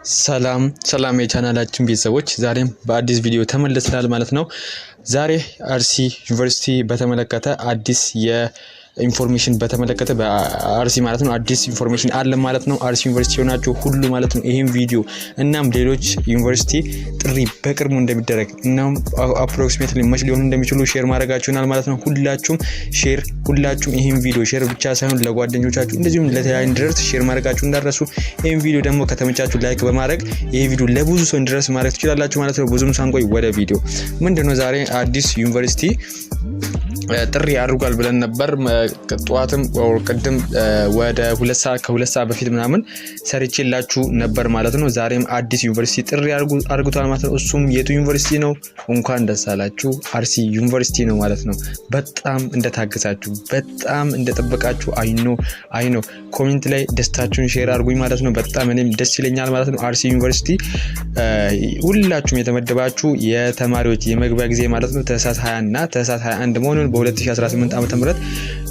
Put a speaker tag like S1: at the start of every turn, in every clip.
S1: ሰላም ሰላም የቻናላችን ቤተሰቦች፣ ዛሬም በአዲስ ቪዲዮ ተመልሰናል ማለት ነው። ዛሬ አርሲ ዩኒቨርሲቲ በተመለከተ አዲስ የ information በተመለከተ በአርሲ ማለት ነው አዲስ information አለ ማለት ነው። አርሲ ዩኒቨርሲቲ የሆናችሁ ሁሉ ማለት ነው ይህም ቪዲዮ እናም ሌሎች ዩኒቨርሲቲ ጥሪ በቅርቡ እንደሚደረግ እናም approximately መች ሊሆኑ እንደሚችሉ share ማድረጋችሁ ይሆናል ማለት ነው። ሁላችሁም share፣ ሁላችሁም ይህን ቪዲዮ share ብቻ ሳይሆን ለጓደኞቻችሁ እንደዚሁም ለተለያዩ እንዲደርስ share ማድረጋችሁ እንዳትረሱ። ይህን ቪዲዮ ደግሞ ከተመቻችሁ like በማድረግ ይህ ቪዲዮ ለብዙ ሰው እንዲደርስ ማድረግ ትችላላችሁ ማለት ነው። ብዙም ሳንቆይ ወደ ቪዲዮ። ምንድነው? ዛሬ አዲስ ዩኒቨርሲቲ ጥሪ አድርጓል ብለን ነበር። ጠዋትም ቅድም ወደ 2 ሰዓት፣ ከ2 ሰዓት በፊት ምናምን ሰርቼላችሁ ነበር ማለት ነው። ዛሬም አዲስ ዩኒቨርሲቲ ጥሪ አድርጓል ማለት ነው። እሱም የቱ ዩኒቨርሲቲ ነው? እንኳን ደስ አላችሁ፣ አርሲ ዩኒቨርሲቲ ነው ማለት ነው። በጣም እንደታገሳችሁ፣ በጣም እንደጠበቃችሁ I know, I know። Comment ላይ ደስታችሁን share አድርጉኝ ማለት ነው። በጣም እኔም ደስ ይለኛል ማለት ነው። አርሲ ዩኒቨርሲቲ ሁላችሁም የተመደባችሁ የተማሪዎች የመግቢያ ጊዜ ማለት ነው ታህሳስ 20 እና ታህሳስ 21 መሆኑን በ2018 ዓ.ም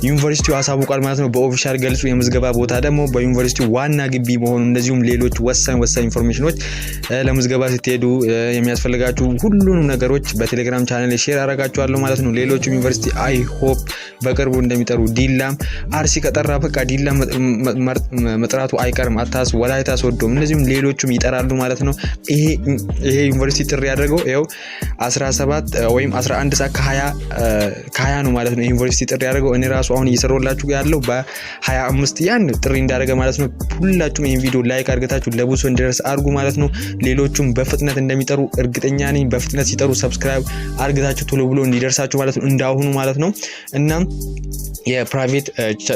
S1: ዩኒቨርሲቲው አሳውቋል ማለት ነው። በ official ገጹ የምዝገባ ቦታ ደግሞ በዩኒቨርሲቲው ዋና ግቢ መሆኑ፣ እንደዚሁም ሌሎች ወሳኝ ወሳኝ information ኖች፣ ለምዝገባ ስትሄዱ የሚያስፈልጋችሁ ሁሉንም ነገሮች በቴሌግራም channel share አደርጋችኋለሁ ማለት ነው። ሌሎችም ዩኒቨርሲቲ I hope በቅርቡ እንደሚጠሩ፣ ዲላም አርሲ ከጠራ በቃ ዲላ መጥራቱ አይቀርም። አታስ ወላይታ ሶዶም እንደዚሁም ሌሎቹም ይጠራሉ ማለት ነው። ይሄ ዩኒቨርሲቲ ጥሪ ያደረገው ይኸው 17 ወይም 11 ሰዓት ከ20 ነው ማለት ነው። ዩኒቨርሲቲ ጥሪ ያደረገው እኔ ራሱ አሁን እየሰራሁላችሁ ያለው በ25 ያን ጥሪ እንዳደረገ ማለት ነው። ሁላችሁም ይህን ቪዲዮ like አድርጋችሁ ለብዙ ሰው እንዲደርስ አድርጉ ማለት ነው። ሌሎቹም በፍጥነት እንደሚጠሩ እርግጠኛ ነኝ። በፍጥነት ሲጠሩ subscribe አድርጋችሁ ቶሎ ብሎ እንዲደርሳችሁ ማለት ነው፣ እንዳሁኑ ማለት ነው። እናም የ private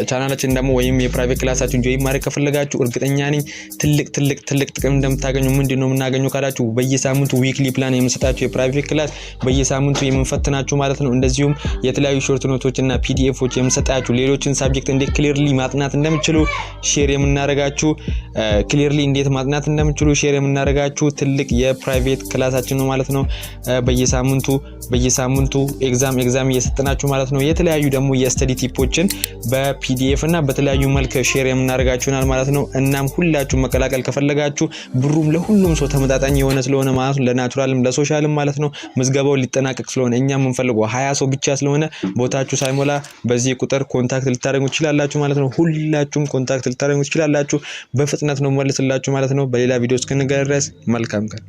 S1: channel ኣችን ደግሞ ወይም የ private class ኣችን join ማድረግ ከፈለጋችሁ እርግጠኛ ነኝ ትልቅ ትልቅ ትልቅ ጥቅም እንደምታገኙ። ምንድን ነው የምናገኘው ካላችሁ በየሳምንቱ weekly plan የምንሰጣችሁ፣ የ private class በየሳምንቱ የምንፈትናችሁ ማለት ነው። እንደዚሁም የተለያዩ short note ኦች እና PDF ኦች የምንሰጣችሁ፣ ሌሎችን subject እንዴት clearly ማጥናት እንደምትችሉ share የምናደርጋችሁ፣ clearly እንዴት ማጥናት እንደምትችሉ share የምናደርጋችሁ ትልቅ የ private class ኣችን ነው ማለት ነው። በየሳምንቱ በየሳምንቱ exam እየሰጠናችሁ ማለት ነው። የተለያዩ ደግሞ የ study tip ኦችን በ PDF እና በተለያዩ መልክ share የምናደርጋችሁ ይሆናል ማለት ነው። እናም ሁላችሁም መቀላቀል ከፈለጋችሁ ብሩም ለሁሉም ሰው ተመጣጣኝ የሆነ ስለሆነ ማለት ነው፣ ለናቹራልም ለሶሻልም ማለት ነው። ምዝገባው ሊጠናቀቅ ስለሆነ፣ እኛ የምንፈልገው 20 ሰው ብቻ ስለሆነ ቦታችሁ ሳይሞላ በዚህ ቁጥር contact ልታደርጉ ትችላላችሁ ማለት ነው። ሁላችሁም contact ልታደርጉ ትችላላችሁ። በፍጥነት ነው መልስላችሁ ማለት ነው። በሌላ ቪዲዮ እስክንገናኝ ድረስ መልካም ቀን።